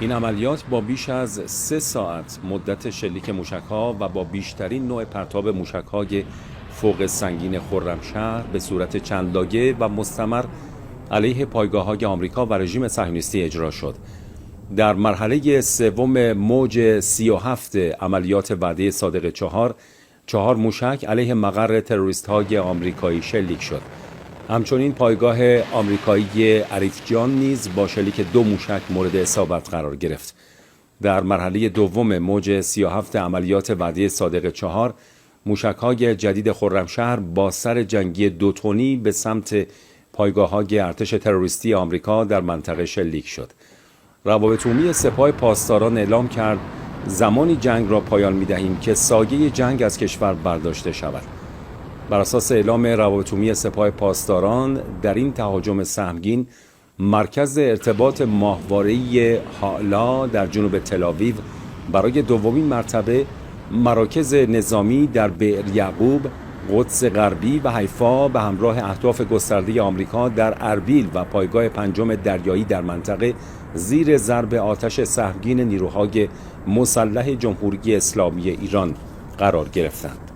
این عملیات با بیش از 3 ساعت مدت شلیک موشکها و با بیشترین نوع پرتاب موشکهای فوق سنگین خرمشهر به صورت چند لایه و مستمر علیه پایگاه های آمریکا و رژیم صهیونیستی اجرا شد. در مرحله سوم موج 37 عملیات وعده صادق چهار، چهار موشک علیه مقر تروریست های آمریکایی شلیک شد. همچنین پایگاه آمریکایی عریفجان نیز با شلیک دو موشک مورد اصابت قرار گرفت. در مرحله دوم موج 37 عملیات وعده صادق چهار، موشک های جدید خرمشهر با سر جنگی 2 تنی به سمت پایگاه های ارتش تروریستی آمریکا در منطقه شلیک شد. روابط عمومی سپاه پاسداران اعلام کرد زمانی جنگ را پایان می دهیم که سایه جنگ از کشور برداشته شود. بر اساس اعلام روابط عمومی سپاه پاسداران، در این تهاجم سهمگین مرکز ارتباط ماهواره‌ای هالا در جنوب تل‌آویو برای دومین مرتبه، مراکز نظامی در بئر یعقوب، قدس غربی و حیفا به همراه اهداف گسترده آمریکا در اربیل و پایگاه پنجم دریایی در منطقه زیر ضرب آتش سهمگین نیروهای مسلح جمهوری اسلامی ایران قرار گرفتند.